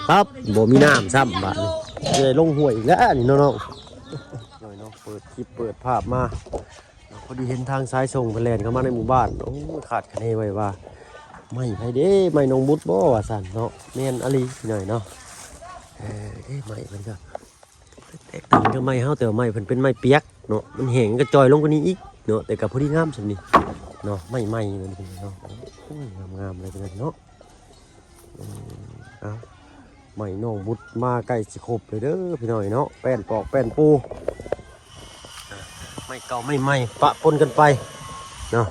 ປັບ ບໍ່ມີນ້ຳຊ້ຳບາດນີ້ ໄດ້ລົງຫ້ວຍອີກແລ້ວນີ້ເນາະ ນ້ອງ ເນາະ. ເປີດຄລິບເປີດພາບມາ ພໍດີເຫັນທາງສາຍສົ່ງເພິ່ນແລ່ນເຂົ້າມາໃນໝູ່ບ້ານ. ໂອ້ຍ ຄາດຄະເນໄວ້ວ່າ ໄມ້ໃຜເດ້ ໄມ້ນ້ອງບຸດບໍ່ ວ່າຊັ້ນເນາະ. ແມ່ນອີ່ຫຼີພີ່ນ້ອງເນາະ. ເອີ ເດ້ ໄມ້ເພິ່ນກໍແຕກຕ່າງກັບໄມ້ເຮົາ ແຕ່ວ່າໄມ້ເພິ່ນເປັນໄມ້ປຽກເນາະ ມັນແຫ້ງກໍຈ່ອຍລົງກວ່ານີ້ອີກເນາະ ແຕ່ກໍພໍດີງາມສ່ຳນີ້ເນາະ ໄມ້ໃໝ່ເນາະ. ໂອ້ຍ ງາມໆເລີຍເນາະ. ອືມ ເອົາ ໄມ້ນ້ອງບຸດມາໃກ້ຊິຄົບເລີຍເດີພີ່ນ້ອງເນາະ ແປ້ນປອກແປ້ນປູ ໄມ້ເກົ່າໄມ້ໃໝ່ປະປົນກັນໄປເນາະ.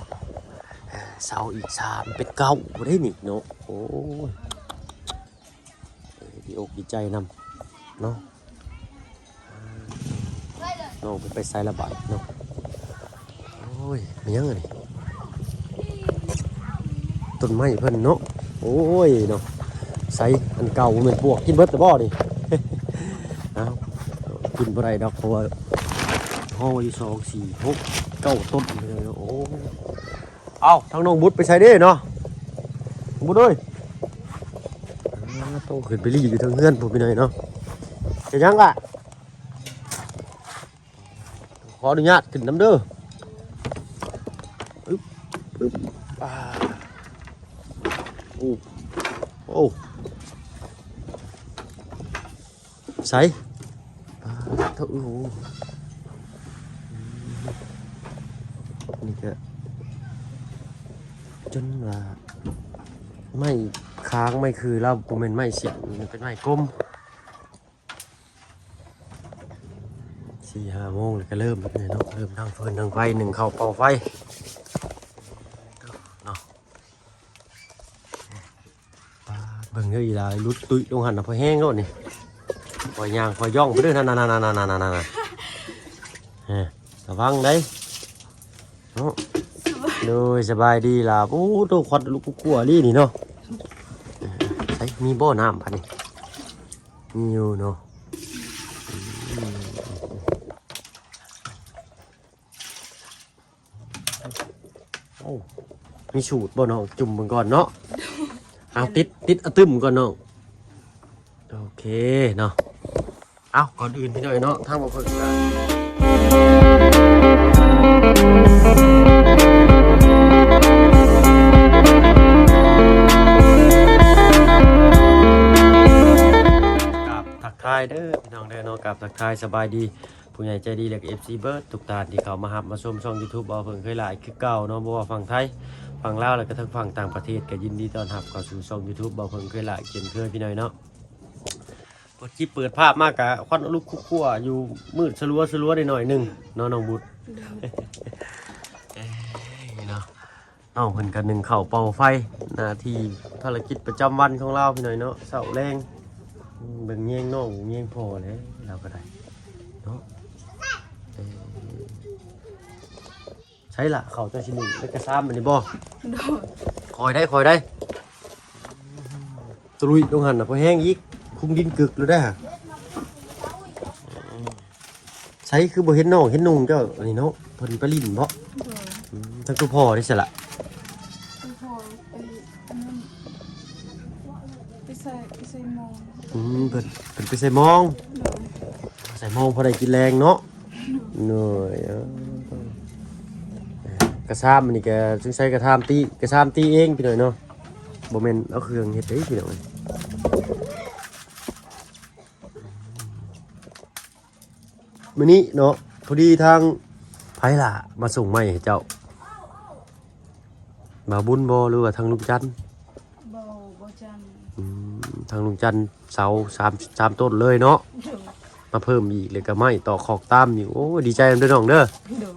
ເສົາອີກສາມເປັນເກົ້າເດ້ນີ້ເນາະ. ໂອ້ຍ ເອີ ດີອົກດີໃຈນຳເນາະ. ນ້ອງເພິ່ນໄປໃສລະບາດເນາະ. ໂອ້ຍ ແມ່ນຫຍັງອັນນີ້ ຕົ້ນໄມ້ເພິ່ນເນາະ. ໂອ້ຍເນາະ ໃສ ອັນເກົ່າບໍ່ແມ່ນປວກກິນເບິດແລ້ວບໍ່ນີ້? ເອົ້າ ກິນບໍ່ໄດ້ດອກ ເພາະວ່າຫໍ່ຢູ່ສອງ ສີ່ ຫົກ ເກົ້າຕົ້ນເລີຍ. ໂອ້ ເອົ້າ ທາງນ້ອງບຸດໄປໃສເດ້ເນາະ ບຸດເອີຍ? ໂຕ ຂຶ້ນໄປລີ້ຢູ່ເທິງເຮືອນພຸ້ນພີ່ນ້ອງເນາະ. ເຮັດຫຍັງລະ? ຂໍອະນຸຍາດຂຶ້ນນຳເດີ. ອຶບ ອຶບ ອ່າ ໂອ້ ໂອ້ ໃສ ປາດໂທ ໂອ້ໂຫ ນີ້ກະຈົນວ່າໄມ້ຄ້າງໄມ້ຄືລາວ ບໍ່ແມ່ນໄມ້ເສັ້ນ ເປັນໄມ້ກົມ. ສີ່ຫ້າໂມງແລ້ວກະເລີ່ມແລ້ວເນາະ ເລີ່ມດັງຟືນດັງໄຟ ໜຶ້ງເຂົ້າເປົ່າໄຟເນາະ. ປາດ ເບິ່ງເດີ ອີຫຼາຫຼຸດຕຸ້ຍລົງຫັ້ນນະ ພໍແຮງໂລດນີ້ ຄ່ອຍຍ່າງຄ່ອຍຍ່ອງໄປເດີ ນັ້ນໆໆໆໆ ຮະ ລະວັງໄດ໋ເນາະ. ໂດຍ ສະບາຍດີຫຼາ. ໂອ້ໂຕ ຄວັນລຸກກົວໆລີ້ນີ້ເນາະ. ໃສ ມີບໍ່ນ້ຳບາດນີ້? ມີຢູ່ເນາະ. ອືມ ໂອ້ ມີສູດບໍ່ນ້ອງ? ຈຸ່ມເບິ່ງກ່ອນເນາະ. ເອົາ ຕິດ ຕິດອະຕຶ້ມກ່ອນນ້ອງ. ໂອເຄເນາະ. ເອົ້າ ກ່ອນອື່ນພີ່ນ້ອງເນາະ ທາງບໍ່ເພິ່ນກະ ກາບທັກທາຍເດີພີ່ນ້ອງເດີເນາະ ກາບທັກທາຍສະບາຍດີ ຜູ້ໃຫຍ່ໃຈດີແລະກໍເອັຟຊີເບິດທຸກທ່ານທີ່ເຂົ້າມາຮັບມາຊົມຊ່ອງຢູທູບບ່າວເຜິ້ງເຄີຍຫຼ້າອີກຄືເກົ່າເນາະ ບໍ່ວ່າຝັ່ງໄທ ຝັ່ງລາວ ແລະກະທັງຝັ່ງຕ່າງປະເທດ ກໍຍິນດີຕ້ອນຮັບເຂົ້າສູ່ຊ່ອງຢູທູບບ່າວເຜິ້ງເຄີຍຫຼ້າອີກເຊັ່ນເຄີຍພີ່ນ້ອງເນາະ. ເປີດຄລິບເປີດພາບມາກະຄວັນລຸກຄຸກຂົ້ວຢູ່ ມືດສະລັວໆໜ້ອຍໜຶ່ງເນາະ ນ້ອງບຸດ. ໂດຍ ເອີຍ ເນາະ ນ້ອງເພິ່ນກະໜຶ້ງເຂົ້າເປົ່າໄຟ ໜ້າທີ່ພາລະກິດປະຈຳວັນຂອງລາວພີ່ນ້ອງເນາະ ເຊົ້າແລງ ເບິ່ງແຍງນ້ອງແຍງພໍ່ແຫຼະ ລາວກະໄດ້ເນາະ. ເອີ ໃສລະ ເຂົ້າເຈົ້າຊິໜຶ້ງໄດ້ກະຊາມອັນນີ້ບໍ່? ໂດຍ ຄ່ອຍໄດ໋ ຄ່ອຍໄດ໋ ຕະລຸຍລົງຫັ້ນນະ ພໍແຮງອີກ ຄຸງດິນກຶກໂລດໄດ໋ຫະ. ໃສຄືບໍ່ເຫັນນ້ອງເຫັນນຸ່ງເຈົ້າອັນນີ້ເນາະ ເພິ່ນໄປຫຼິ້ນບໍ່? ໂດຍ ອືມ ທັງໂຕພໍ່ເດ້ໃສລະ? ໂຕພໍ່ໄປອັນນັ້ນ ໄປໃສ່ ໄປໃສ່ມອງ. ອືມ ເພິ່ນ ເພິ່ນໄປໃສ່ມອງ. ໂດຍ ໃສ່ມອງພໍໄດ້ກິນແລງເນາະ. ໂດຍ ໂດຍ ເອີ ກະຊາມອັນນີ້ກະສົງໄສກະຊາມຕີ ກະຊາມຕີເອງພີ່ນ້ອງເນາະ ບໍ່ແມ່ນເອົາເຄື່ອງເຮັດເດ້ພີ່ນ້ອງ. ມື້ນີ້ເນາະ ພໍດີທາງໃຜລະມາສົ່ງໄມ້ໃຫ້ເຈົ້າ? ບ່າວບຸນບໍ່ ຫຼືວ່າທາງລຸງຈັນ? ບໍ່ ບໍ່ຈັນ. ອືມ ທາງລຸງຈັນເສົາສາມ ສາມຕົ້ນເລີຍເນາະ. ໂດຍ ມາເພີ່ມອີກ ແລ້ວກະໄມ້ຕອກຄອກຕາມອີກ. ໂອ້ ດີໃຈນຳເດີນ້ອງເດີ. ໂດຍ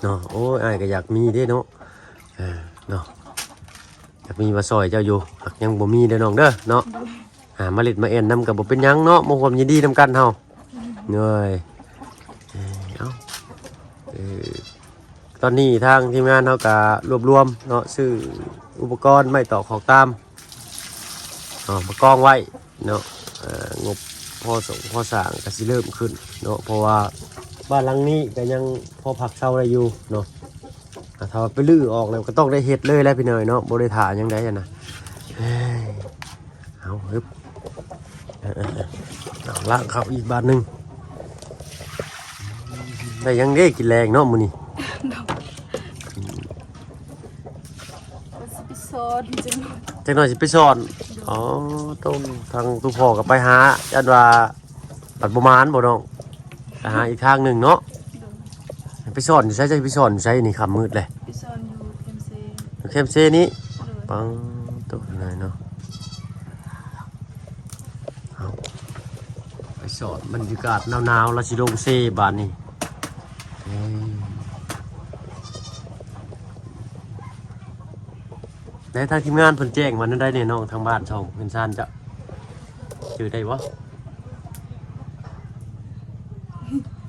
ເນາະ ໂອ້ຍ ອ້າຍກະຢາກມີເດ້ເນາະ. ເອີ ເນາະ ຢາກມີມາຊ່ອຍເຈົ້າຢູ່ ຫາກຍັງບໍ່ມີເດີນ້ອງເດີເນາະ. ໂດຍ ອ່າ ມາຫຼິ້ນມາແອ່ນນຳກະບໍ່ເປັນຫຍັງເນາະ ມາຮ່ວມຍິນດີນຳກັນເຮົາ. ໂດຍ ເອີ ເອົາ ເອີ ຕອນນີ້ທາງທີມງານເຮົາກະລວບລວມເນາະ ຊື້ອຸປະກອນໄມ້ຕອກຄອກຕາມເນາະ ມາກອງໄວ້ເນາະ. ເອີ ງົບພໍສົ່ງພໍສ້າງກະຊິເລີ່ມຂຶ້ນເນາະ ເພາະວ່າບ້ານຫຼັງນີ້ກະຍັງພໍພັກເຊົາໄດ້ຢູ່ເນາະ. ອ່າ ຖ້າວ່າໄປຮື້ອອກແລ້ວກະຕ້ອງໄດ້ເຮັດເລີຍແຫຼະພີ່ນ້ອງເນາະ ບໍ່ໄດ້ຖ້າຫຍັງໃດຫັ້ນນະ. ເອີຍ ເອົາ ຮຶບ ເອົາ ລ້າງເຂົ້າອີກບາດໜຶ່ງ. ໄດ້ຫຍັງເດ້ກິນແລງເນາະມື້ນີ້? ກໍຊິໄປສອນຈັກໜ້ອຍ ຈັກໜ້ອຍຊິໄປສອນ. ອໍ ຕ້ອງ ທາງຕູ້ພໍ່ກໍໄປຫາ ຢ້ານວ່າບັດບໍ່ມານບໍ່ນ້ອງ? ໄປຫາອີກທາງໜຶ່ງເນາະ. ໄປສອນຢູ່ໃສ? ຈະໄປສອນຢູ່ໃສນີ້? ຄ່ຳມືດແລ້ວ. ໄປສອນຢູ່ແຄມເຊ. ຢູ່ແຄມເຊນີ້? ໂດຍ. ປັງ ຕົກຢູ່ໃນເນາະ. ເອົາ ໄປສອນ ບັນຍາກາດໜາວໆ ລະຊິລົງເຊບາດນີ້. ເອີ ແລະທາງທີມງານເພິ່ນແຈ້ງວ່າແນວໃດແດ່ນ້ອງ? ທາງບ້ານຊ່ອງເຮືອນຊານເຈົ້າ ຈື່ໄດ້ບໍ່?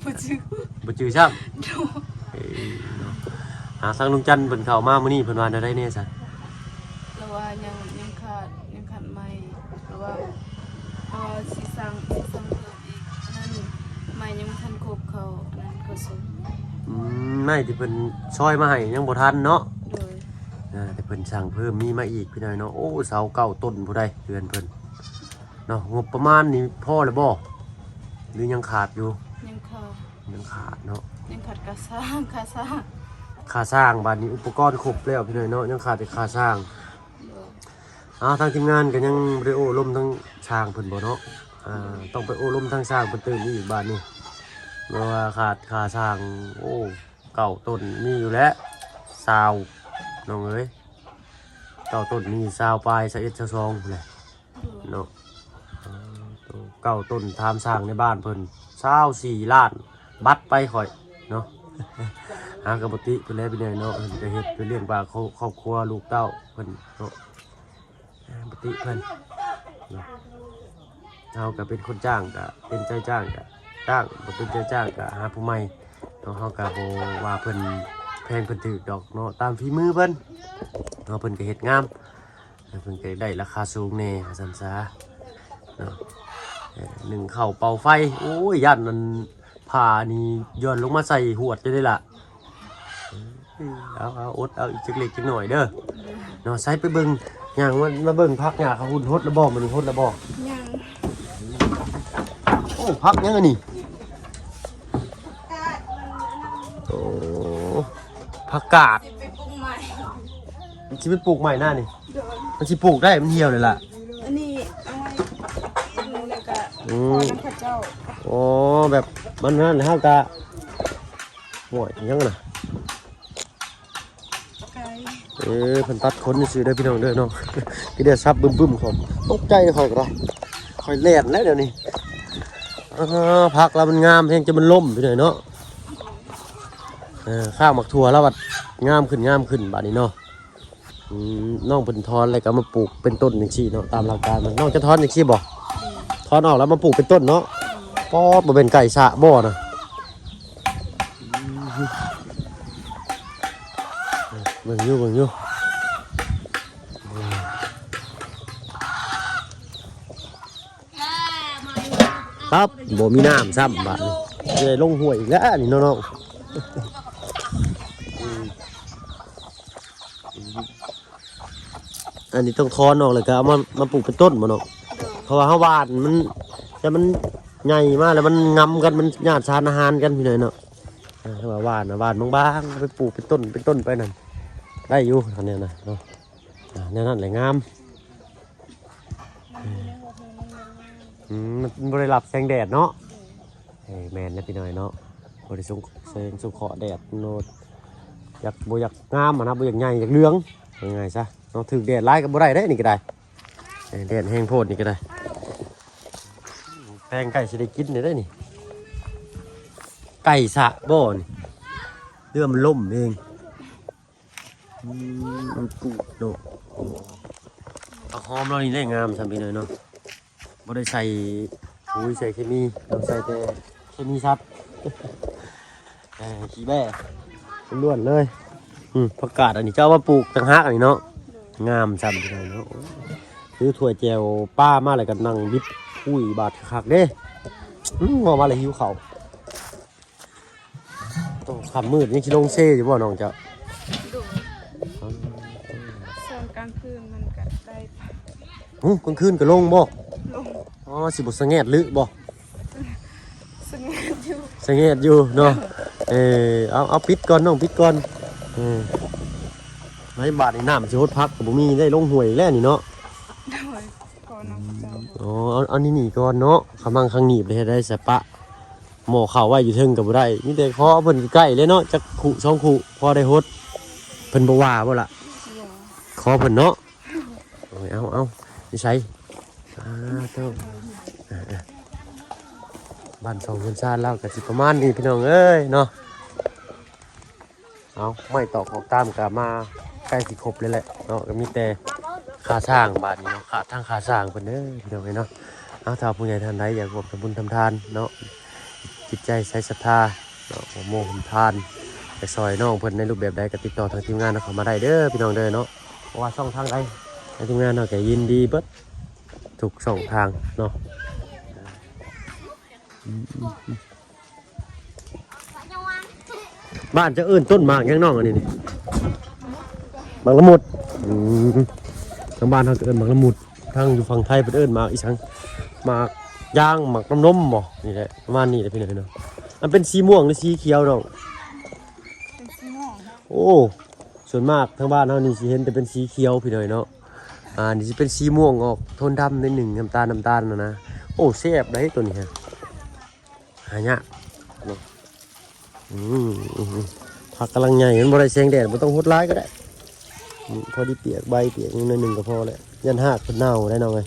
ບໍ່ຈື່ ບໍ່ຈື່ຊ້ຳ. ໂດຍ. ເອີ ເນາະ. ຫາທາງລຸງຈັນເພິ່ນເຂົ້າມາມື້ນີ້ ເພິ່ນວ່າແນວໃດແດ່ຊະ? ລາວວ່າຍັງ ຍັງຂາດ ຍັງຂາດໄມ້ ລາວວ່າ ເອີ ຊິສ້າງ ຊິສ້າງເພີ່ມອີກ ອັນນັ້ນ ໄມ້ຍັງບໍ່ທັນຄົບເຂົາ ອັນນັ້ນເຂົາສົ່ງ. ອືມ ໄມ້ທີ່ເພິ່ນຊອຍມາໃຫ້ຍັງບໍ່ທັນເນາະ. ໂດຍ. ອ່າ ແຕ່ເພິ່ນສັ່ງເພີ່ມມີມາອີກພີ່ນ້ອງເນາະ. ໂອ້ ເສົາເກົ້າຕົ້ນຜູ້ໃດເຮືອນເພິ່ນເນາະ. ງົບປະມານນີ້ພໍແລ້ວບໍ່ ຫຼືຍັງຂາດຢູ່? ຍັງຂາດ ຍັງຂາດເນາະ. ຍັງຂາດຄ່າສ້າງ ຄ່າສ້າງ ຄ່າສ້າງ. ບາດນີ້ອຸປະກອນຄົບແລ້ວພີ່ນ້ອງເນາະ ຍັງຂາດແຕ່ຄ່າສ້າງ. ໂດຍ. ອ້າວ ທາງທີມງານກໍຍັງບໍ່ໄດ້ໂອ້ລົມທາງຊ່າງເພິ່ນບໍ່ເນາະ? ອ່າ ຕ້ອງໄປໂອ້ລົມທາງຊ່າງເພິ່ນຕື່ມອີກບາດນີ້ ເພາະວ່າຂາດຄ່າຊ່າງ. ໂອ້ ເກົ້າຕົ້ນມີຢູ່ແຫຼະ ຊາວ ນ້ອງເອີຍ ເກົ້າຕົ້ນມີຊາວປາຍ ຊາວເອັດ ຊາວສອງພຸ້ນແຫຼະ. ໂດຍ. ເນາະ. ເກົ້າຕົ້ນ ຖາມຊ່າງໃນບ້ານເພິ່ນ ຊາວສີ່ລ້ານ ບັດໄປຂ້ອຍເນາະ. ຫາກໍບໍ່ຕິເພິ່ນແຫຼະພີ່ນ້ອງເນາະ ເພິ່ນກໍເຮັດເພື່ອລ້ຽງປາກຄອບຄົວລູກເຕົ້າເພິ່ນເນາະ. ອ່າ ບໍ່ຕິເພິ່ນເນາະ. ເຮົາກໍເປັນຄົນຈ້າງ ກໍເປັນໃຈຈ້າງກໍຈ້າງ ບໍ່ເປັນໃຈຈ້າງກໍຫາຜູ້ໃໝ່ເນາະ. ເຮົາກໍບໍ່ວ່າເພິ່ນແພງເພິ່ນຖືກດອກເນາະ ຕາມຝີມືເພິ່ນເນາະ. ເພິ່ນກໍເຮັດງາມ ເພິ່ນກໍໄດ້ລາຄາສູງແດ່ວ່າຊັ້ນຊະເນາະ. ເອີ ໜຶ້ງເຂົ້າເປົ່າໄຟ ໂອ້ຍ ຢ້ານອັນຜ້ານີ້ຢ່ອນລົງມາໃສ່ຫວດເຈົ້າເດ້ລະ. ເອີ ເອົາ ເອົາ ອົດເອົາອີກຈັກເລັກຈັກໜ້ອຍເດີເນາະ. ໃສ່ໄປເບິ່ງ ຍ່າງມາ ມາເບິ່ງຜັກຫຍ້າເຂົາຮຸ່ນ ຫົດແລ້ວບໍ່? ມື້ນີ້ຫົດແລ້ວບໍ່? ຍັງ. ໂອ້ ຜັກຫຍັງອັນນີ້? ໂອ້ ຜັກກາດ ຊິໄປປູກໃໝ່. ຊິໄປປູກໃໝ່ນະນີ້? ໂດຍ. ມັນຊິປູກໄດ້ ມັນຫ່ຽວເລີຍລະ. ອັນນີ້ເອົາໄວ້ກິນແລ້ວກະ ອືມ ຂໍນຳເຂົາເຈົ້າ. ໂອ້ ແບບມັນນັ້ນ ເຮົາກະ ໂອ້ຍ ຫຍັງນະ? ໄກ່. ເອີ ເພິ່ນຕັດຂົນຊື່ໆເດີພີ່ນ້ອງເດີເນາະ. ຄືໄດ້ສັບບຶ້ມໆ ຂ້ອຍຕົກໃຈ ຂ້ອຍກໍໄດ້ ຂ້ອຍແລ່ນແລ້ວດຽວນີ້. ເອີ ຜັກລາວມັນງາມແຮງ ຈົນມັນລົ້ມພີ່ນ້ອງເນາະ. ເອີ ຂ້າງໝາກຖົ່ວລາວບັດງາມຂຶ້ນ ງາມຂຶ້ນບາດນີ້ເນາະ. ອືມ ນ້ອງເພິ່ນຖອນແລ້ວກໍມາປູກເປັນຕົ້ນຈັ່ງຊີ້ເນາະ. ຕາມຫຼັກການມັນ ນ້ອງຈະຖອນຈັ່ງຊີ້ບໍ່? ອືມ ຖອນອອກແລ້ວມາປູກເປັນຕົ້ນເນາະ. ອືມ ປອດ ບໍ່ແມ່ນໄກ່ສະບໍ່ນະ? ເບິ່ງຢູ່ ເບິ່ງຢູ່. ຄັບ ບໍ່ມີນ້ຳຊ້ຳບາດນີ້ ຊິໄດ້ລົງຫ້ວຍອີກແລ້ວນີ້ເນາະ ນ້ອງ. ອືມ ອັນນີ້ຕ້ອງຖອນອອກ ແລ້ວກໍເອົາມາ ມາປູກເປັນຕົ້ນບໍ່ນ້ອງ? ໂດຍ. ເພາະວ່າເຮົາຫວ່ານມັນ ແຕ່ມັນໃຫຍ່ມາແລ້ວມັນງຳກັນ ມັນຍາດສານອາຫານກັນພີ່ນ້ອງເນາະ. ອ່າ ຖ້າວ່າຫວ່ານນະ ຫວ່ານບາງໆ ເອົາໄປປູກເປັນຕົ້ນ ເປັນຕົ້ນໄປນັ້ນ ໄດ້ຢູ່ ອັນນີ້ນະເນາະ. ອ່າ ແນວນັ້ນແຫຼະງາມ. ອືມ ມັນ ມັນບໍ່ໄດ້ຮັບແສງແດດເນາະ. ເອີ ແມ່ນແລ້ວພີ່ນ້ອງເນາະ ບໍ່ໄດ້ສົງ ແສງສົງເຄາະແດດໂນດ. ຢາກ ບໍ່ຢາກງາມຫັ້ນນະ ບໍ່ຢາກໃຫຍ່ ຢາກເຫຼືອງ ເວົ້າງ່າຍຊະເນາະ. ຖືກແດດຫຼາຍກໍບໍ່ໄດ້ເດ້ນີ້ກໍໄດ້ ເອີ ແດດແຮງໂພດນີ້ກໍໄດ້. ແປງໃກ້ຊິໄດ້ກິນແລ້ວເດ້ນີ້. ໄກ່ສະບໍ່ນີ້ ເຫຼືອມັນລົ້ມເອງ. ອືມ ມັນປູກເນາະ. ຜັກຫອມລາວນີ້ໄດ້ງາມຊ້ຳພີ່ນ້ອງເນາະ ບໍ່ໄດ້ໃສ່ປຸ໋ຍໃສ່ເຄມີ ເຮົາໃສ່ແຕ່ເຄມີສັດ ເອີ ຂີ້ແບ້ລ້ວນເລີຍ. ອືມ ຜັກກາດອັນນີ້ເຈົ້າເອົາມາປູກຕ່າງຫາກອັນນີ້ເນາະ. ງາມຊ້ຳພີ່ນ້ອງເນາະ. ຖືຖ້ວຍແຈ່ວປາມາແລ້ວກໍນັ່ງບິດຄຸຍບາດຄັກໆເດ້. ອືມ ເວົ້າມາແລ້ວຫິວເຂົ້າ. ໂອ້ ຄ່ຳມືດຍັງຊິລົງເຊຢູ່ບໍ່ນ້ອງເຈົ້າ? ໂດຍ. ຊ່ວງກາງຄືນມັນກະໄດ້ພັກ. ຫື ກາງຄືນກໍລົງບໍ່? ລົງ. ອໍ ຊິບໍ່ສະແງດຫຼືບໍ່? ສະແງດຢູ່ ສະແງດຢູ່ເນາະ. ເອີ ເອົາ ເອົາ ປິດກ່ອນນ້ອງ ປິດກ່ອນ. ເອີ ໃນບາດນີ້ນ້ຳຊິຫົດຜັກກໍບໍ່ມີ ໄດ້ລົງຫ້ວຍອີກແລ້ວນີ້ເນາະ. ໂດຍ ຂໍນ້ຳເຈົ້າ. ອໍ ເອົາ ເອົານີ້ໜີກ່ອນເນາະ. ຂະມັງຄັງໜີບເຮັດໄດ້ສະປະ ໝໍ້ເຂົ້າໄວ້ຢູ່ເທິງກໍບໍ່ໄດ້ ມີແຕ່ຂໍເພິ່ນໃກ້ໆເລີຍເນາະ ຈັກຄຸສອງຄຸພໍໄດ້ຫົດ. ເພິ່ນບໍ່ວ່າບໍ່ລະ? ບໍ່ ຂໍເພິ່ນເນາະ. ໂອ້ຍ ເອົາ ເອົາ ຢູ່ໃສ? ສາທຸ. ເອີ ເອີ ບ້ານຊ່ອງເຮືອນຊານລາວກໍຊິປະມານນີ້ພີ່ນ້ອງເອີຍເນາະ. ເອົາ ໄມ້ຕອກອອກຕາມກໍມາໃກ້ຊິຄົບເລີຍແຫຼະເນາະ. ກໍມີແຕ່ຂ້າຊ້າງບາດນີ້ເນາະ ຂາດທາງຂ້າຊ້າງເພິ່ນເດີພີ່ນ້ອງເອີຍເນາະ. ເອົາ ຖ້າຜູ້ໃຫຍ່ທ່ານໃດຢາກຮ່ວມທຳບຸນທຳທານເນາະ ຈິດໃຈໃສສັດທາເນາະ ຮ່ວມໂມຮ່ວມທານ ຢາກຊ່ອຍນ້ອງເພິ່ນໃນຮູບແບບໃດກໍຕິດຕໍ່ທາງທີມງານເຮົາເຂົ້າມາໄດ້ເດີພີ່ນ້ອງເດີເນາະ. ບໍ່ວ່າຊ່ອງທາງໃດ ທາງທີມງານເຮົາກໍຍິນດີເບິດທຸກຊ່ອງທາງເນາະ. ບ້ານເຈົ້າເອີ້ນຕົ້ນໝາກຫຍັງນ້ອງອັນນີ້ນີ້? ໝາກລະມຸດ. ອືມ ທາງບ້ານເຮົາກໍເອີ້ນໝາກລະມຸດ ທາງຢູ່ຝັ່ງໄທເພິ່ນເອີ້ນໝາກອີ່ຫຍັງ? ໝາກຢາງ ໝາກນ້ຳນົມບໍ? ນີ້ແຫຼະ ປະມານນີ້ແຫຼະພີ່ນ້ອງເນາະ. ມັນເປັນສີມ່ວງຫຼືສີຂຽວນ້ອງ? ເປັນສີມ່ວງ. ໂອ້ ສ່ວນມາກທາງບ້ານເຮົານີ້ຊິເຫັນແຕ່ເປັນສີຂຽວພີ່ນ້ອງເນາະ. ອ່າ ນີ້ຊິເປັນສີມ່ວງອອກໂທນດຳໜ້ອຍໜຶ່ງ ນ້ຳຕານ ນ້ຳຕານຫັ້ນນະ. ໂອ້ ແຊບໃດ໋ໂຕນີ້ຮະ ຫາຍາກເນາະ. ອືມ ອືມ ອືມ ຜັກກຳລັງໃຫຍ່ ມັນບໍ່ໄດ້ແສງແດດ ບໍ່ຕ້ອງຫົດຫຼາຍກໍໄດ້. ອືມ ພໍດີປຽກ ໃບປຽກໜ້ອຍໜຶ່ງກໍພໍແລ້ວ ຢ້ານຮາກເພິ່ນເນົ່າໄດ໋ນ້ອງເອີຍ.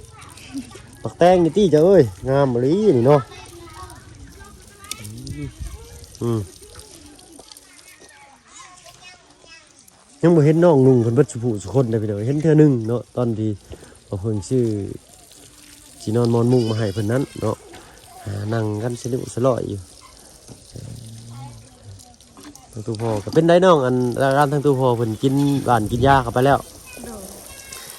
ໝາກແຕງນີ້ຕິເຈົ້າເອີຍ ງາມອີ່ຫຼີນີ້ເນາະ. ອືມ ອືມ ຍັງບໍ່ເຫັນນ້ອງນຸ່ງເພິ່ນເບິດສູ່ຜູ້ສູ່ຄົນເດ້ພີ່ນ້ອງ. ເຫັນເທື່ອໜຶ່ງເນາະ ຕອນທີ່ບໍ່ເພິ່ງຊື້ທີ່ນອນໝອນມຸ້ງມາໃຫ້ເພິ່ນນັ້ນເນາະ. ອ່າ ນັ່ງກັນສະດຸສະຫຼອຍຢູ່. ທາງຕູ້ພໍ່ກໍເປັນໃດນ້ອງ ອັນ ອາການທາງຕູ້ພໍ່ເພິ່ນກິນຫວານກິນຢາເຂົ້າໄປແລ້ວ? ໂດຍ.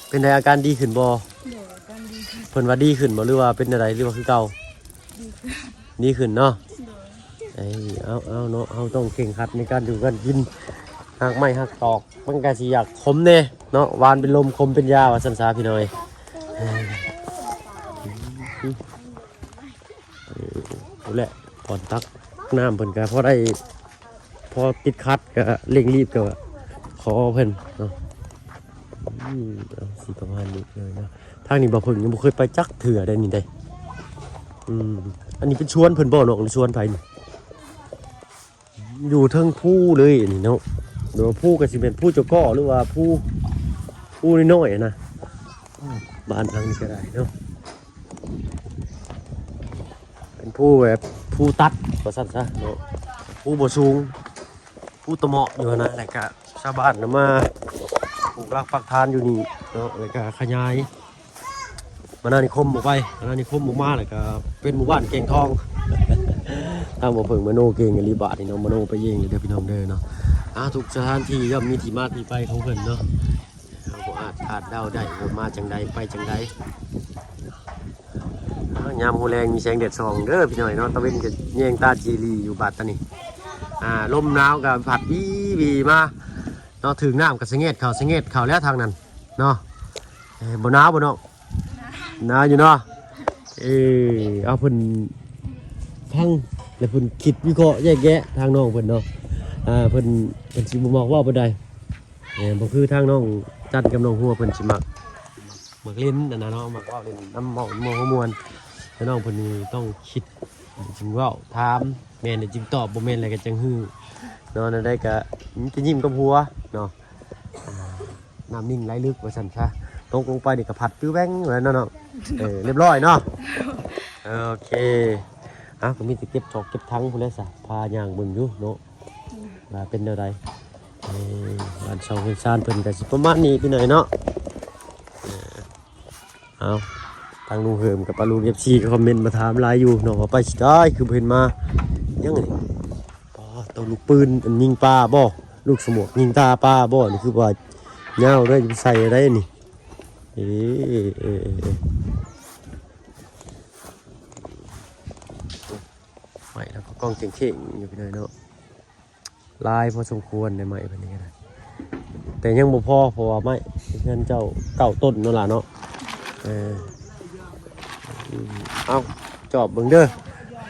ເປັນໃດ ອາການດີຂຶ້ນບໍ່? ໂດຍ ອາການດີຂຶ້ນ. ເພິ່ນວ່າດີຂຶ້ນບໍ່ ຫຼືວ່າເປັນແນວໃດ ຫຼືວ່າຄືເກົ່າ? ດີຂຶ້ນ. ດີຂຶ້ນເນາະ. ໂດຍ. ເອີ ເອົາ ເອົາເນາະ ເຮົາຕ້ອງເຄັ່ງຄັດໃນການຢູ່ການກິນ. ຮາກໄມ້ຮາກຕອກ ມັນກໍຊິຢາກຂົມແດ່ເນາະ ຫວານເປັນລົມ ຂົມເປັນຢາ ວ່າຊັ້ນຊະພີ່ນ້ອງເອີຍ. ເອີ ພຸ້ນແຫຼະ ບ່ອນຕັກນ້ຳເພິ່ນກໍພໍໄດ້ ພໍຕິດຂັດກໍເລັ່ງລີບກໍຂໍເພິ່ນເນາະ. ອືມ ເອົາ ຊິປະມານນີ້ເລີຍເນາະ. ທາງນີ້ບໍ່ເພິ່ງຍັງບໍ່ເຄີຍໄປຈັກເທື່ອໄດ໋ນີ້ໄດ໋. ອືມ ອັນນີ້ເປັນສວນເພິ່ນບໍ່ນ້ອງ ຫຼືສວນໃຜນີ້? ຢູ່ເທິງພູເລີຍນີ້ເນາະ. ຫຼືວ່າພູກໍຊິແມ່ນພູເຈົ້າກໍ ຫຼືວ່າພູ ພູນ້ອຍໆນະ. ບ້ານຫຼັງນີ້ກໍໄດ້ເນາະ ເປັນພູແບບພູຕັດວ່າຊັ້ນຊະເນາະ. ພູບໍ່ສູງ ພູຕະເໝາະຢູ່ຫັ້ນນະ ແລ້ວກະຊາວບ້ານນຳມາປູກລາກປັກຖານຢູ່ນີ້ເນາະ ແລ້ວກະຂະຫຍາຍ ມານານິຄົມອອກໄປ ມານານິຄົມອອກມາ ແລ້ວກໍເປັນໝູ່ບ້ານແກ້ງທອງ. ທາງບໍ່ເພິ່ງມະໂນເກັ່ງອີ່ຫຼີບາດນີ້ເນາະ ມະໂນໄປເອງເລີຍເດີພີ່ນ້ອງເດີເນາະ. ອ່າ ທຸກສະຖານທີ່ຍ່ອມມີທີ່ມາທີ່ໄປຂອງເພິ່ນເນາະ ເຮົາບໍ່ອາດຄາດເດົາໄດ້ວ່າມາຈັ່ງໃດໄປຈັ່ງໃດ. ອ່າ ຍາມຫົວແລງມີແສງແດດສ່ອງເດີພີ່ນ້ອງເນາະ ຕາເວັນກໍແຍງຕາຈີລີຢູ່ບາດຕອນນີ້. ອ່າ ລົມໜາວກໍພັດວີໆມາເນາະ ຖືກນ້ຳກໍສະແງດເຂົ້າ ສະແງດເຂົ້າແລ້ວທາງນັ້ນເນາະ. ເອີ ບໍ່ໜາວບໍ່ນ້ອງ? ໜາວຢູ່ເນາະ. ເອີ ເອົາ ເພິ່ນຟັງ ແລ້ວເພິ່ນຄິດວິເຄາະແຍກແຍະທາງນ້ອງເພິ່ນເນາະ. ອ່າ ເພິ່ນ ເພິ່ນຊິບໍ່ມັກເວົ້າປານໃດ. ເອີ ບໍ່ຄືທາງນ້ອງຈັນກັບນ້ອງຫົວ ເພິ່ນຊິມັກ ມັກຫຼິ້ນອັນນັ້ນເນາະ ມັກເວົ້າຫຼິ້ນນຳ ເວົ້າມ່ວນຫົວມ່ວນ. ແຕ່ນ້ອງເພິ່ນນີ້ຕ້ອງຄິດຈຶ່ງເວົ້າ ຖາມ ແມ່ນແລ້ວຈຶ່ງຕອບ ບໍ່ແມ່ນແລ້ວກໍຈັ່ງຮູ້ເນາະ. ແນວໃດກໍມີແຕ່ຍິ້ມກັບຫົວເນາະ. ອ່າ ນ້ຳນິ່ງໄຫຼເລິກວ່າຊັ້ນຊະ ຕົກລົງໄປນີ້ກໍພັດປິວແວ່ງແລ້ວເນາະ. ເອີ ລຽບຮ້ອຍເນາະ. ໂອເຄ ເອົາ ກໍມີແຕ່ເກັບຊອກເກັບຖັງພຸ້ນແຫຼະຊະ ພາຍ່າງເບິ່ງຢູ່ເນາະ ວ່າເປັນແນວໃດ. ເອີ ບ້ານຊ່ອງເຮືອນຊານເພິ່ນກໍຊິປະມານນີ້ພີ່ນ້ອງເນາະ. ເອີ ເອົາ ທາງລຸງເຫີມກັບປ້າລຸງ ເອັຟຊີ ກໍຄອມເມັນມາຖາມຫຼາຍຢູ່ເນາະ ວ່າໄປຊິໄດ້ ຄືບໍ່ເຫັນມາຫຍັງນີ້. ປ້າ ໂຕລູກປືນ ອັນຍິງປາບໍ່? ລູກສະໝວກຍິງຕາປາບໍ່? ນີ້ຄືວ່າຍາວເດ້ ໃສ່ໄດ້ນີ້. ເອີ ເອີ ເອີ ເອີ ໄມ້ລະກໍກ້ອງເຄັ່ງໆຢູ່ພີ່ນ້ອງເນາະ. ຫຼາຍພໍສົມຄວນໃນໄມ້ເພິ່ນນີ້ກໍໄດ້ ແຕ່ຍັງບໍ່ພໍ ເພາະວ່າໄມ້ເຮືອນເຈົ້າເກົ້າຕົ້ນເນາະຫຼາເນາະ. ເອີ ເອົາ ຈອບເບິ່ງເດີ.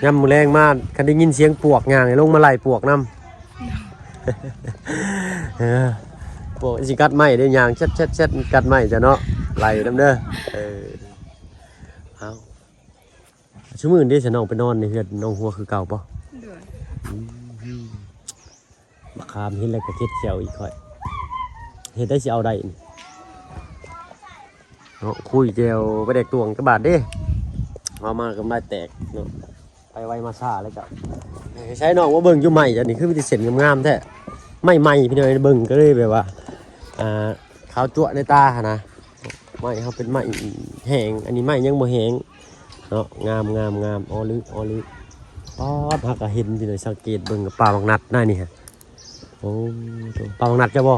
ຍາມມື້ແລງມາ ຄັນໄດ້ຍິນສຽງປວກຍ່າງ ໃຫ້ລົງມາໄລ່ປວກນຳ. ເອີ ປວກຊິກັດໄມ້ເດ້ ຍ່າງແຊັດໆໆ ກັດໄມ້ເຈົ້າເນາະ. ໄລ່ນຳເດີ. ເອີ ເອົາ ຊຸມື້ນີ້ຊະ ນ້ອງໄປນອນໃນເຮືອນນ້ອງຫົວຄືເກົ່າບໍ່? ໂດຍ. ອືມ ບັກຂາມເຫັນແລ້ວກໍເຄັດແຂ້ວອີກຂ້ອຍ. ເຮັດໄດ້ ຊິເອົາໄດ້ນີ້ເນາະ. ຄຸຍແຈ່ວປາແດກຕວງຈັກບາດເດ້. ເວົ້າມາກໍນ້ຳລາຍແຕກເນາະ. ໄປໄວມາຊ້າແລ້ວເຈົ້າ. ໃສ່ນ້ອງມາເບິ່ງຢູ່ໄມ້ເຈົ້ານີ້ ຄືມີແຕ່ເສັ້ນງາມໆແທ້. ໄມ້ໃໝ່ພີ່ນ້ອງ ເບິ່ງກໍເລີຍແບບວ່າ ອ່າ ຂາວຈັ້ວະໃນຕາຫັ້ນນະ. ໄມ້ເຮົາເປັນໄມ້ແຫ້ງ ອັນນີ້ໄມ້ຍັງບໍ່ແຫ້ງເນາະ. ງາມໆໆ ອໍລື ອໍລື. ປາດ ຫາກະເຫັນພີ່ນ້ອງ ສັງເກດເບິ່ງກັບປ່າໝາກນັດນະນີ້ຮະ. ໂອ້ ປ່າໝາກນັດເຈົ້າບໍ່? ບໍ່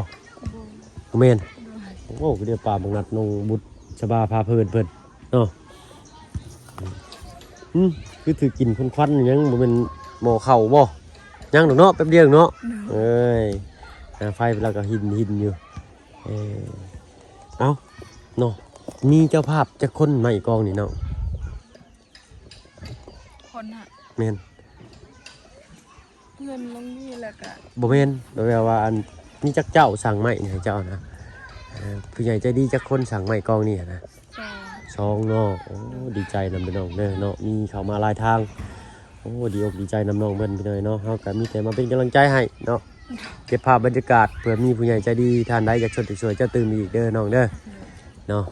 ບໍ່ແມ່ນ. ໂດຍ. ໂອ້ ຄືເດ ປ່າໝາກນັດນ້ອງບຸດສະບາພາເພີນເພິ່ນເນາະ. ຫຶ ຄືຖືກກິ່ນຄວັນໆຫຍັງ ບໍ່ແມ່ນໝໍ້ເຂົ້າບໍ່? ຍັງດອກເນາະ ແປັບດຽວເນາະ. ໂດຍ. ເອີຍ ອ່າ ໄຟລາວກໍຫິນໆຢູ່. ເອີ ເອົ້າ ເນາະ ມີເຈົ້າພາບຈັກຄົນໄມ້ກອງນີ້ເນາະ? ຄົນນະ? ແມ່ນ. ເພື່ອນລົງນີ້ແລ້ວກະ ບໍ່ແມ່ນ ແບບວ່າ ອັນ ມີຈັກເຈົ້າສັ່ງໄມ້ນີ້ໃຫ້ເຈົ້ານະ? ເອີ ຜູ້ໃຫຍ່ໃຈດີຈັກຄົນສັ່ງໄມ້ກອງນີ້ນະ? ສອງ. ສອງເນາະ. ໂອ້ ດີໃຈນຳເດີນ້ອງເດີເນາະ ມີເຂົ້າມາຫຼາຍທາງ. ໂອ້ ດີອົກດີໃຈນຳນ້ອງເພິ່ນພີ່ນ້ອງເນາະ. ເຮົາກໍມີແຕ່ມາເປັນກຳລັງໃຈໃຫ້ເນາະ ເກັບພາບບັນຍາກາດ ເພື່ອມີຜູ້ໃຫຍ່ໃຈດີທ່ານໃດຢາກຊົດຢາກຊ່ວຍເຈົ້າຕື່ມອີກເດີນ້ອງເດີເນາະ.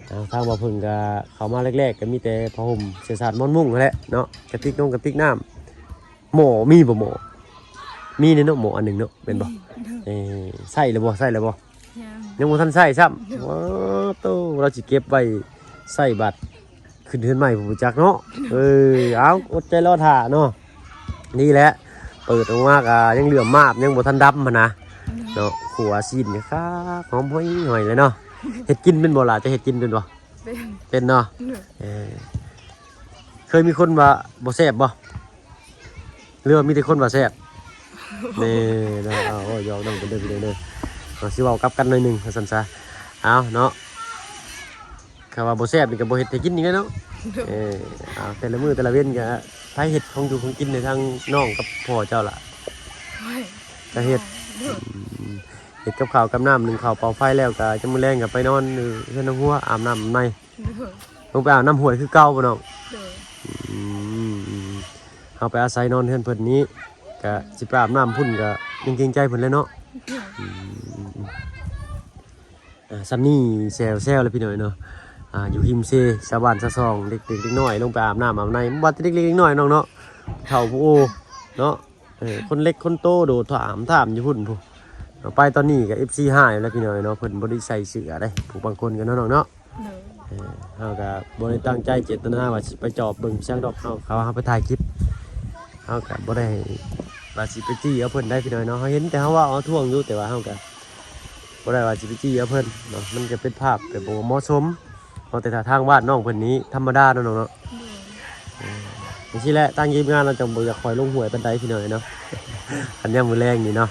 ເອົາ ທາງບ່າວເພິ່ງກໍເຂົ້າມາແລກໆ ກໍມີແຕ່ຜ້າຫົ່ມເສື້ອສາດໝອນມຸ້ງຫັ້ນແຫຼະເນາະ ກະຕິກນົງກະຕິກນ້ຳ. ໝໍ້ມີບໍ່? ໝໍ້ມີເດ້ເນາະ ໝໍ້ອັນໜຶ່ງເນາະ ແມ່ນບໍ່? ມີ. ເອີ ໃຊ້ແລ້ວບໍ່? ໃຊ້ແລ້ວບໍ່? ຍັງ ຍັງບໍ່ທັນໃຊ້ຊ້ຳ. ໂດຍ. ວ້າໂຕ ລາວຊິເກັບໄວ້ໃຊ້ບັດຂຶ້ນເຮືອນໃໝ່ພຸ້ນຈັກເນາະ. ເອີ ເອົາ ອົດໃຈລໍຖ້າເນາະ. ນີ້ແຫຼະ ເປີດອອກມາກໍຍັງເຫຼື້ອມມາບ ຍັງບໍ່ທັນດຳຫັ້ນນະ. ໂດຍ. ເນາະ ຂົ້ວຊີ້ນຄັກໆ ຫອມຫອຍໆເລີຍເນາະ. ເຮັດກິນເປັນບໍ່ລະ? ຈະເຮັດກິນເປັນບໍ່? ເປັນ. ເປັນເນາະ. ໂດຍ. ເອີ ເຄີຍມີຄົນວ່າບໍ່ແຊບບໍ່? ຫຼືວ່າມີແຕ່ຄົນວ່າແຊບ? ແນ່ເນາະ. ເອົາ ເວົ້າຢອກນ້ອງເພິ່ນເດີພີ່ນ້ອງເດີ. ເຮົາຊິເວົ້າກັບກັນໜ້ອຍໜຶ່ງວ່າຊັ້ນຊະ. ເອົາເນາະ ຄັນວ່າບໍ່ແຊບນີ້ກໍບໍ່ເຮັດໃຫ້ກິນອີກແລ້ວເນາະ. ເອີ ເອົາ ແຕ່ລະມື້ແຕ່ລະເວັນກໍໃຜເຮັດຂອງຢູ່ຂອງກິນໃຫ້ທາງນ້ອງກັບພໍ່ເຈົ້າລະ? ໂອ້ຍ ກໍເຮັດ. ໂດຍ. ອືມ ເຮັດກັບເຂົ້າກັບນ້ຳ ໜຶ້ງເຂົ້າເປົ່າໄຟແລ້ວ ກໍຈະມື້ແລງກໍໄປນອນຢູ່ເຮືອນນ້ອງຫົວ ອາບນ້ຳໃໝ່. ໂດຍ. ລົງໄປອາບນ້ຳຫ້ວຍຄືເກົ່າບໍ່ນ້ອງ? ໂດຍ. ອືມ ເຮົາໄປອາໄສນອນເຮືອນເພິ່ນນີ້ ກະ ໂດຍ ຊິໄປອາບນ້ຳພຸ້ນກະຍັງເກງໃຈເພິ່ນແຫຼະເນາະ. ໂດຍ. ອືມ ອ່າ ສ່ຳນີ້ແຊວໆແຫຼະພີ່ນ້ອງເນາະ. ອ່າ ຢູ່ຮິມເຊ ຊາວບ້ານຊາວຊ່ອງ ເດັກໆເດັກນ້ອຍລົງໄປອາບນ້ຳອາບໃນ ບໍ່ວ່າແຕ່ເດັກໆເດັກນ້ອຍນ້ອງເນາະ ເຖົ້າຜູ້ໂອເນາະ. ເອີ ຄົນເລັກຄົນໂຕໂດດຖາມ ຖາມຢູ່ພຸ້ນພຸ້ນ. ເອົາ ໄປຕອນນີ້ກໍເອັຟຊີຫາຍແລ້ວພີ່ນ້ອງເນາະ ເພິ່ນບໍ່ໄດ້ໃສ່ເສື້ອເດ້ ຜູ້ບາງຄົນກໍເນາະນ້ອງເນາະ. ໂດຍ. ເອີ ເຮົາກໍບໍ່ໄດ້ຕັ້ງໃຈເຈດຕະນາວ່າຊິໄປຈອບເບິ່ງຊ່າງດອກ ເຮົາ ເຂົາເຮົາໄປຖ່າຍຄລິບ ເຮົາກໍບໍ່ໄດ້ວ່າຊິໄປຈີ້ເອົາເພິ່ນໄດ້ພີ່ນ້ອງເນາະ. ເຮົາເຫັນແຕ່ເຮົາເວົ້າເຮົາທ້ວງຢູ່ ແຕ່ວ່າເຮົາກໍບໍ່ໄດ້ວ່າຊິໄປຈີ້ເອົາເພິ່ນເນາະ ມັນກໍເປັນພາບແບບບໍ່ເໝາະສົມ. ເອົາແຕ່ຖ້າທາງບ້ານນ້ອງເພິ່ນນີ້ທຳມະດາເນາະນ້ອງເນາະ. ໂດຍ. ເອີ ຈັ່ງຊີ້ແຫຼະ ທາງທີມງານເຮົາຈັ່ງບໍ່ຢາກຄ່ອຍລົງຫ້ວຍປານໃດພີ່ນ້ອງເອີຍເນາະ ຄັນຍາມມື້ແລງນີ້ເນາະ.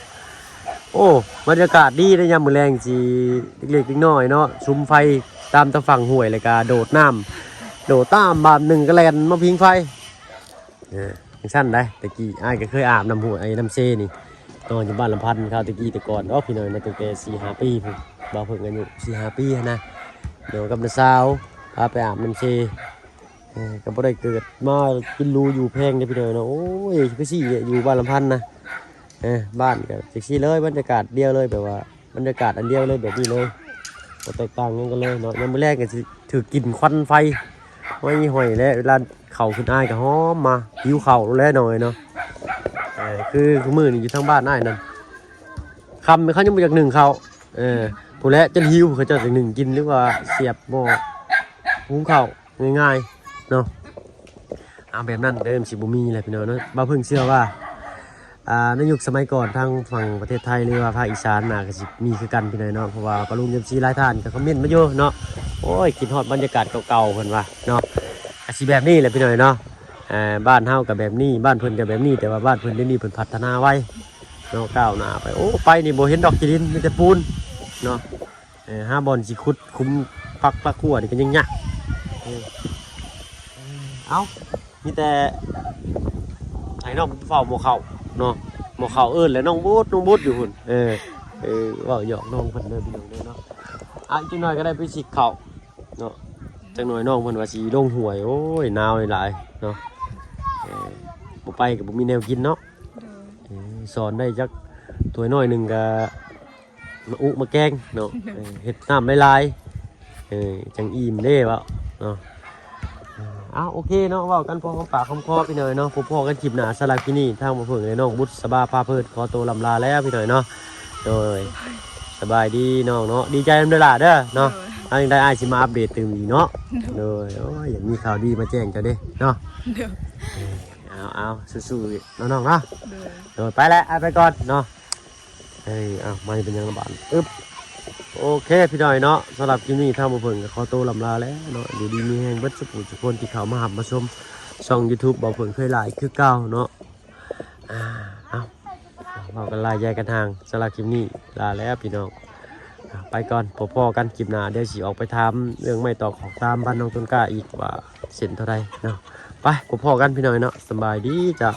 ໂອ້ ບັນຍາກາດດີເດ້ ຍາມມື້ແລງຊິເລັກໆນ້ອຍໆເນາະ ສຸມໄຟຕາມຕາຝັ່ງຫ້ວຍ ແລ້ວກະໂດດນ້ຳ ໂດດຕາມບາດໜຶ່ງກະແລ່ນມາຜິງໄຟ. ເອີ ຈັ່ງຊັ້ນໃດ໋ ແຕ່ກີ້ອ້າຍກໍເຄີຍອາບນ້ຳຫ້ວຍ ນ້ຳເຊນີ້ ນອນຢູ່ບ້ານລຳພັນເຂົາແຕ່ກີ້ແຕ່ກ່ອນເນາະ ພີ່ນ້ອງເນາະ ຕັ້ງແຕ່ສີ່ຫ້າປີພຸ້ນ ບ່າວເພິ່ງອາຍຸສີ່ຫ້າປີຫັ້ນນະ ນ້ອງກັບນ້າສາວພາໄປອາບນ້ຳເຊ. ເອີ ກໍບໍ່ໄດ້ເກີດມາກິນຫຼູຢູ່ແພງເດ້ພີ່ນ້ອງເນາະ. ໂອ້ຍ ຄືຊິຢູ່ບ້ານລຳພັນນະ ເອີ ບ້ານກໍຈັ່ງຊີ້ເລີຍ ບັນຍາກາດດຽວເລີຍ ແບບວ່າບັນຍາກາດອັນດຽວເລີຍ ແບບນີ້ເລີຍ ບໍ່ແຕກຕ່າງຫຍັງກັນເລີຍເນາະ. ຍາມມື້ແລງກໍຊິຖືກກິ່ນຄວັນໄຟ ຫ້ອຍໆ ແລະ ເວລາເຂົ້າຂຶ້ນອາຍກໍຫອມມາ ຫິວເຂົ້າແລ້ວນ້ອຍເນາະ. ເອີ ຄື ຄືມື້ນີ້ຢູ່ທາງບ້ານອ້າຍນັ້ນ ຄ່ຳເຂົາຍັງບໍ່ຢາກໜຶ້ງເຂົ້າ ເອີ ພຸ້ນແຫຼະ ຈົນຫິວ ເຂົາເຈົ້າຈັ່ງໜຶ້ງກິນ ຫຼືວ່າສຽບໝໍ້ ຫຸງເຂົ້າງ່າຍໆເນາະ. ເອົາ ແບບນັ້ນເດີ ມັນຊິບໍ່ມີແຫຼະພີ່ນ້ອງເນາະ. ບ່າວເພິ່ງເຊື່ອວ່າ ອ່າ ໃນຍຸກສະໄໝກ່ອນ ທາງຝັ່ງປະເທດໄທ ຫຼືວ່າພາກອີສານນະ ກໍຊິມີຄືກັນພີ່ນ້ອງເນາະ ເພາະວ່າປ້າລຸງເອັຟຊີຫຼາຍທ່ານກໍຄອມເມັນມາຢູ່ເນາະ ໂອ້ຍ ຄິດຮອດບັນຍາກາດເກົ່າໆ ເພິ່ນວ່າເນາະ. ກໍຊິແບບນີ້ແຫຼະພີ່ນ້ອງເນາະ ເອີ ບ້ານເຮົາກໍແບບນີ້ ບ້ານເພິ່ນກໍແບບນີ້ ແຕ່ວ່າບ້ານເພິ່ນດຽວນີ້ເພິ່ນພັດທະນາໄວເນາະ ກ້າວໜ້າໄປ ໂອ້ ໄປນີ້ບໍ່ເຫັນດອກຂີ້ດິນ ມີແຕ່ປູນເນາະ. ເອີ ຫາບ່ອນຊິຂຸດຂຸມຝັກຝັກຮົ້ວນີ້ກໍຍັງຍາກ ເອີ. ເອົ້າ ມີແຕ່ໃຫ້ນ້ອງເຝົ້າໝໍ້ເຂົ້າເນາະ ໝໍ້ເຂົ້າເອີ້ນແລ້ວ ນ້ອງບຸດ ນ້ອງບຸດຢູ່ພຸ້ນ. ເອີ ເອີ ເວົ້າຫຍອກນ້ອງເພິ່ນເດີພີ່ນ້ອງເດີເນາະ. ອ່ະ ອີກຈັກໜ່ອຍກໍໄດ້ໄປສິກເຂົ້າເນາະ. ຈັກໜ່ອຍນ້ອງເພິ່ນວ່າຊິລົງຫ້ວຍ ໂອ້ຍ ໜາວຫຼາຍໆເນາະ. ເອີ ບໍ່ໄປກໍບໍ່ມີແນວກິນເນາະ. ໂດຍ ເອີ ສອນໄດ້ຈັກຖ້ວຍນ້ອຍໜຶ່ງກໍມາອຸມາແກງເນາະ. ໂດຍ ເອີ ເຮັດນ້ຳຫຼາຍໆ ເອີ ຈັ່ງອີ່ມເດ້ເວົ້າເນາະ. ເອີ ເອົ້າ ໂອເຄເນາະ ເວົ້າກັນພໍຫອມປາກຫອມຄໍພີ່ນ້ອງເນາະ. ພົບພໍ້ກັນຄລິບໜ້າ. ສຳລັບຄລິບນີ້ ທາງບ່າວເຜິ້ງ ແລະ ນ້ອງບຸດສະບາພາເພີນ ຂໍໂຕລ່ຳລາແລ້ວພີ່ນ້ອງເນາະ. ໂດຍ ສະບາຍດີນ້ອງເນາະ ດີໃຈນຳເດີຫຼ້າເດີເນາະ. ໂດຍ ອັນໃດອ້າຍຊິມາອັບເດດຕື່ມອີກເນາະ. ໂດຍ ໂດຍ ໂອ້ຍ ຢາກມີຂ່າວດີມາແຈ້ງເຈົ້າເດ້ເນາະ. ໂດຍ ເອີ ເອົາໆ ສູ້ໆເນາະນ້ອງເນາະ. ໂດຍ ໂດຍ ໄປແລ້ວ ອ້າຍໄປກ່ອນເນາະ. ເອີ ເອົາ ມາເປັນຫຍັງລະບາດ ອຶບ ໂອເຄພີ່ນ້ອງເນາະ. ສຳລັບຄລິບນີ້ ທາງບ່າວເຜິ້ງກໍຂໍໂຕລ່ຳລາແລ້ວເນາະ. ຢູ່ດີມີແຮງເບິດສູ່ຜູ້ສູ່ຄົນທີ່ເຂົ້າມາຮັບມາຊົມຊ່ອງ YouTube ບ່າວເຜິ້ງເຄີຍຫຼາຍຄືເກົ່າເນາະ. ອ່າ ເອົາ ເວົ້າກັນຫຼາຍໃຫຍ່ກັນຫ່າງ. ສຳລັບຄລິບນີ້ລາແລ້ວພີ່ນ້ອງ. ອ່າ ໄປກ່ອນ ພົບພໍ້ກັນຄລິບໜ້າ. ດຽວຊິອອກໄປຖາມເລື່ອງໄມ້ຕອກຂອກຕາມບ້ານນ້ອງຕົ້ນກ້າອີກວ່າເຊັນເທົ່າໃດເນາະ. ໄປ ພົບພໍ້ກັນພີ່ນ້ອງເນາະ. ສະບາຍດີເຈົ້າ.